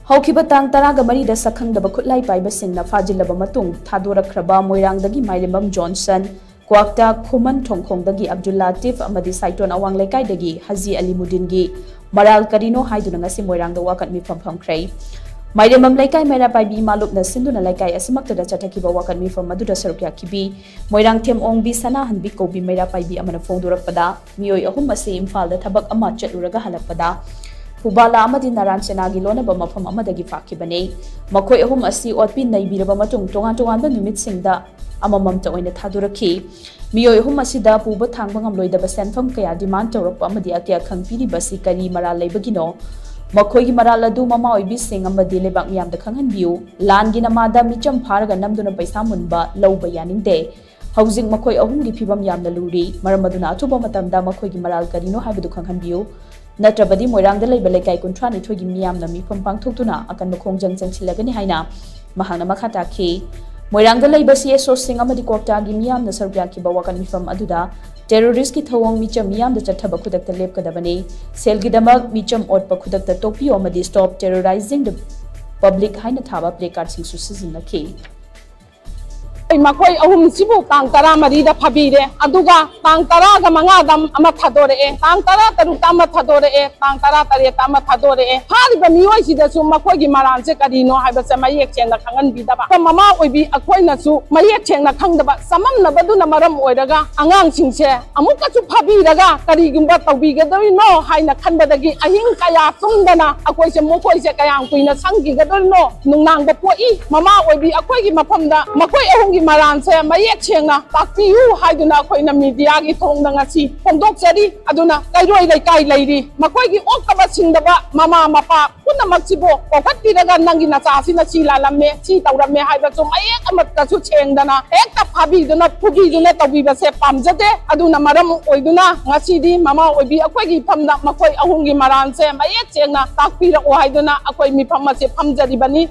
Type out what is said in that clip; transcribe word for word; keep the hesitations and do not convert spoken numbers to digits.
ꯍꯧꯈꯤꯕ ꯇꯥꯡ ꯇꯔꯥꯒ ꯃꯔꯤꯗ ꯁꯛꯈꯪꯗꯕ ꯈꯨꯠꯂꯥꯏ ꯄꯥꯏꯕꯁꯤꯡꯅ ꯐꯥꯖꯤꯜꯂꯕ ꯃꯇꯨꯡ ꯊꯥꯗꯣꯔꯛꯈ꯭ꯔꯕ ꯃꯣꯏꯔꯥꯡꯗꯒꯤ ꯃꯥꯏꯔꯦꯝꯕꯝ ꯖꯣꯟꯁꯟ, ꯀ꯭ꯋꯥꯛꯇꯥ ꯈꯨꯃꯟ ꯊꯣꯡꯈꯣꯡꯗꯒꯤ ꯑꯕꯗꯨꯜ ꯂꯥꯇꯤꯐ ꯑꯃꯗꯤ ꯁꯥꯏꯇꯣꯟ ꯑꯋꯥꯡ ꯂꯩꯀꯥꯏꯗꯒꯤ ꯍꯖꯤ ꯑꯂꯤꯃꯨꯗꯤꯟꯒꯤ ꯃꯔꯥꯜ ꯀꯔꯤꯅꯣ ꯍꯥꯏꯗꯨꯅ ꯉꯁꯤ ꯃꯣꯏꯔꯥꯡꯗ ꯋꯥꯀꯠ ꯃꯤꯐꯝ ꯐꯝꯈ꯭ꯔꯦ꯫ ꯃꯥꯏꯔꯦꯝꯕꯝ ꯂꯩꯀꯥꯏ ꯃꯩꯔꯥ ꯄꯥꯏꯕꯤ ꯏꯃꯥ ꯂꯨꯞꯅ ꯁꯤꯟꯗꯨꯅ ꯂꯩꯀꯥꯏ ꯑꯁꯤꯃꯛꯇꯗ ꯆꯠꯊꯈꯤꯕ ꯋꯥꯀꯠ ꯃꯤꯐꯝ ꯑꯗꯨꯗ ꯁꯔꯨꯛ ꯌꯥꯈꯤꯕꯤ ꯃꯣꯏꯔꯥꯡꯊꯦꯝ ꯑꯣꯡꯕꯤ ꯁꯅꯥꯍꯟꯕꯤ ꯀꯧꯕꯤ ꯃꯩꯔꯥ ꯄꯥꯏꯕꯤ ꯑꯃꯅ ꯐꯣꯡꯗꯣꯔꯛꯄꯗ, ꯃꯤꯑꯣꯏ ꯑꯍꯨꯝ ꯑꯁꯤ ꯏꯝꯐꯥꯜꯗ ꯊꯕꯛ ꯑꯃ ꯆꯠꯂꯨꯔꯒ ꯍꯜꯂꯛꯄꯗ ꯐꯨꯕꯥꯂꯥ ꯑꯃꯗꯤ ꯅꯥꯔꯥꯟ ꯁꯦꯅꯥꯒꯤ ꯂꯣꯟꯅꯕ ꯃꯐꯝ ꯑꯃꯗꯒꯤ ꯐꯥꯈꯤꯕꯅꯤ꯫ ꯃꯈꯣꯏ ꯑꯍꯨꯝ ꯑꯁꯤ ꯑꯣꯠꯄꯤ ꯅꯩꯕꯤꯔꯕ ꯃꯇꯨꯡ ꯇꯣꯉꯥꯟ ꯇꯣꯉꯥꯟꯕ ꯅꯨꯃꯤꯠꯁꯤꯡꯗ ꯑꯃꯃꯝꯇ ꯑꯣꯏꯅ ꯊꯥꯗꯣꯔꯛꯈꯤ꯫ ꯃꯤꯑꯣꯏ ꯑꯍꯨꯝ ꯑꯁꯤꯗ ꯄꯨꯕ ꯊꯥꯡꯕ ꯉꯝꯂꯣꯏꯗꯕ ꯁꯦꯟꯐꯝ ꯀꯌꯥ ꯗꯤꯃꯥꯟ ꯇꯧꯔꯛꯄ ꯑꯃꯗꯤ ꯑꯀꯤ ꯑꯈꯪ ꯄꯤꯔꯤꯕ ꯑꯁꯤ ꯀꯔꯤ ꯃꯔꯥꯜ ꯂꯩꯕꯒꯤꯅꯣ? ꯃꯈꯣꯏꯒꯤ ꯃꯔꯥꯜ ꯑꯗꯨ ꯃꯃꯥ ꯑꯣꯏꯕꯤꯁꯤꯡ ꯑꯃꯗꯤ ꯂꯩꯕꯥꯛ ꯃꯤꯌꯥꯝꯗ ꯈꯪꯍꯟꯕꯤꯌꯨ꯫ ꯂꯥꯟꯒꯤ ꯅꯃꯥꯗ ꯃꯤꯆꯝ ꯐꯥꯔꯒ ꯅꯝꯗꯨꯅ ꯄꯩꯁꯥ ꯃꯨꯟꯕ ꯂꯧꯕ ꯌꯥꯅꯤꯡꯗꯦ꯫ ꯍꯧꯖꯤꯛ ꯃꯈꯣꯏ ꯑꯍꯨꯝꯒꯤ ꯐꯤꯕꯝ ꯌꯥꯝꯅ ꯂꯨꯔꯤ꯫ ꯃꯔꯝ ꯑꯗꯨꯅ ꯑꯊꯨꯕ ꯃꯇꯝꯗ ꯃꯈꯣꯏꯒꯤ ꯃꯔꯥꯜ ꯀꯔꯤꯅꯣ ꯍꯥꯏꯕꯗꯨ ꯈꯪꯍꯟꯕꯤꯌꯨ꯫ ꯅꯠꯇ꯭ꯔꯕꯗꯤ ꯃꯣꯏꯔꯥꯡꯗ ꯂꯩꯕ ꯂꯩꯀꯥꯏ ꯀꯨꯟꯊ꯭ꯔꯥꯅꯤꯊꯣꯏꯒꯤ ꯃꯤꯌꯥꯝꯅ ꯃꯤꯐꯝ ꯄꯥꯡꯊꯣꯛꯇꯨꯅ ꯑꯀꯟꯕ ꯈꯣꯡꯖꯪ ꯆꯪꯁꯤꯜꯂꯒꯅꯤ ꯍꯥꯏꯅ ꯃꯍꯥꯛꯅ ꯃꯈꯥ ꯇꯥꯈꯤ꯫ ꯃꯣꯏꯔꯥꯡꯗ ꯂꯩꯕ ꯁꯤ ꯑꯦꯁ ꯑꯣꯁꯤꯡ ꯑꯃꯗꯤ ꯀ꯭ꯋꯥꯛꯇꯥꯒꯤ ꯃꯤꯌꯥꯝꯅ ꯁꯔꯨꯛ ꯌꯥꯈꯤꯕ ꯋꯥꯀꯠ ꯃꯤꯐꯝ ꯑꯗꯨꯗ ꯇꯦꯔꯣꯔꯤꯁꯀꯤ ꯊꯧꯑꯣꯡ ꯃꯤꯆꯝ ꯃꯤꯌꯥꯝꯗ ꯆꯠꯊꯕ ꯈꯨꯗꯛꯇ ꯂꯦꯞꯀꯗꯕꯅꯤ꯫ ꯁꯦꯜꯒꯤꯗꯃꯛ ꯃꯤꯆꯝ ꯑꯣꯠꯄ ꯈꯨꯗꯛꯇ ꯇꯣꯛꯄꯤꯌꯣ ꯑꯃꯗꯤ Stop Terrorizing the Public ꯍꯥꯏꯅ ꯊꯥꯕ placard ꯁꯤꯡꯁꯨ ꯁꯤꯖꯤꯟꯅꯈꯤ꯫ ꯃꯈꯣꯏ ꯑꯍꯨꯝꯁꯤꯕꯨ ꯇꯥꯡ ꯇꯔꯥꯃꯔꯤꯗ ꯐꯥꯕꯤꯔꯦ, ꯑꯗꯨꯒ ꯇꯥꯡ ꯇꯔꯥꯒ ꯃꯉꯥꯗ ꯑꯃ ꯊꯥꯗꯣꯔꯛꯑꯦ, ꯇꯥꯡ ꯇꯔꯥ ꯇꯔꯨꯛꯇ ꯑꯃ ꯊꯥꯗꯣꯔꯛꯑꯦ, ꯇꯥꯡ ꯇꯔꯥ ꯇꯔꯦꯠꯇ ꯑꯃ ꯊꯥꯗꯣꯔꯛꯑꯦ꯫ ꯐꯥꯔꯤꯕ ꯃꯤꯑꯣꯏꯁꯤꯗꯁꯨ ꯃꯈꯣꯏꯒꯤ ꯃꯔꯥꯟꯁꯦ ꯀꯔꯤꯅꯣ ꯍꯥꯏꯕꯁꯦ ꯃꯌꯦꯛ ꯁꯦꯡꯅ ꯈꯪꯍꯟꯕꯤꯗꯕ, ꯃꯃꯥ ꯑꯣꯏꯕꯤ ꯑꯩꯈꯣꯏꯅꯁꯨ ꯃꯌꯦꯛ ꯁꯦꯡꯅ ꯈꯪꯗꯕ, ꯆꯃꯝꯅꯕꯗꯨꯅ ꯃꯔꯝ ꯑꯣꯏꯔꯒ ꯑꯉꯥꯡꯁꯤꯡꯁꯦ ꯑꯃꯨꯛꯀꯁꯨ ꯐꯥꯕꯤꯔꯒ ꯀꯔꯤꯒꯨꯝꯕ ꯇꯧꯕꯤꯒꯗꯣꯏꯅꯣ ꯍꯥꯏꯅ ꯈꯟꯕꯗꯒꯤ ꯑꯍꯤꯡ ꯀꯌꯥ ꯇꯨꯝꯗꯅ ꯑꯩꯈꯣꯏꯁꯦ, ꯃꯈꯣꯏꯁꯦ ꯀꯌꯥꯝ ꯀꯨꯏꯅ ꯁꯪꯈꯤꯒꯗꯣꯏꯅꯣ ꯅꯨꯡꯅꯥꯡꯕ ꯄꯣꯛꯏ꯫ ꯃꯃꯥ ꯑꯣꯏꯕꯤ ꯑꯩꯈꯣꯏꯒꯤ ꯃꯐꯝꯗ ꯃꯈꯣꯏ ꯑꯍꯨꯝꯒꯤ ꯃꯔꯥꯟꯁꯦ ꯃꯌꯦꯛ ꯁꯦꯡꯅ ꯇꯥꯛꯄꯤꯌꯨ ꯍꯥꯏꯗꯨꯅ ꯑꯩꯈꯣꯏꯅ ꯃꯤꯗꯤꯌꯥꯒꯤ ꯊꯣꯡꯗ ꯉꯁꯤ ꯐꯣꯡꯗꯣꯛꯆꯔꯤ꯫ ꯑꯗꯨꯅ ꯀꯩꯔꯣꯏ ꯂꯩꯀꯥꯏ ꯂꯩꯔꯤ, ꯃꯈꯣꯏꯒꯤ ꯑꯣꯛꯇꯕ ꯁꯤꯡꯗꯕ ꯃꯃꯥ ꯃꯄꯥ ꯄꯨꯝꯅꯃꯛꯁꯤꯕꯨ ꯀꯧꯈꯠꯄꯤꯔꯒ ꯅꯪꯒꯤ ꯅꯆꯥꯁꯤꯅ ꯁꯤ ꯂꯥꯜꯂꯝꯃꯦ, ꯁꯤ ꯇꯧꯔꯝꯃꯦ ꯍꯥꯏꯕꯁꯨ ꯃꯌꯦꯛ ꯑꯃꯠꯇꯁꯨ ꯁꯦꯡꯗꯅ ꯍꯦꯛꯇ ꯐꯥꯕꯤꯗꯨꯅ ꯐꯨꯕꯤꯗꯨꯅ ꯇꯧꯕꯤꯕꯁꯦ ꯄꯥꯝꯖꯗꯦ꯫ ꯑꯗꯨꯅ ꯃꯔꯝ ꯑꯣꯏꯗꯨꯅ ꯉꯁꯤꯗꯤ ꯃꯃꯥ ꯑꯣꯏꯕꯤ ꯑꯩꯈꯣꯏꯒꯤ ꯏꯐꯝꯗ ꯃꯈꯣꯏ ꯑꯍꯨꯝꯒꯤ ꯃꯔꯥꯟꯁꯦ ꯃꯌꯦꯛ ꯁꯦꯡꯅ ꯇꯥꯛꯄꯤꯔꯛꯑꯣ ꯍꯥꯏꯗꯨꯅ ꯑꯩꯈꯣꯏ ꯃꯤꯐꯝ ꯑꯁꯤ ꯐꯝꯖꯔꯤꯕꯅꯤ꯫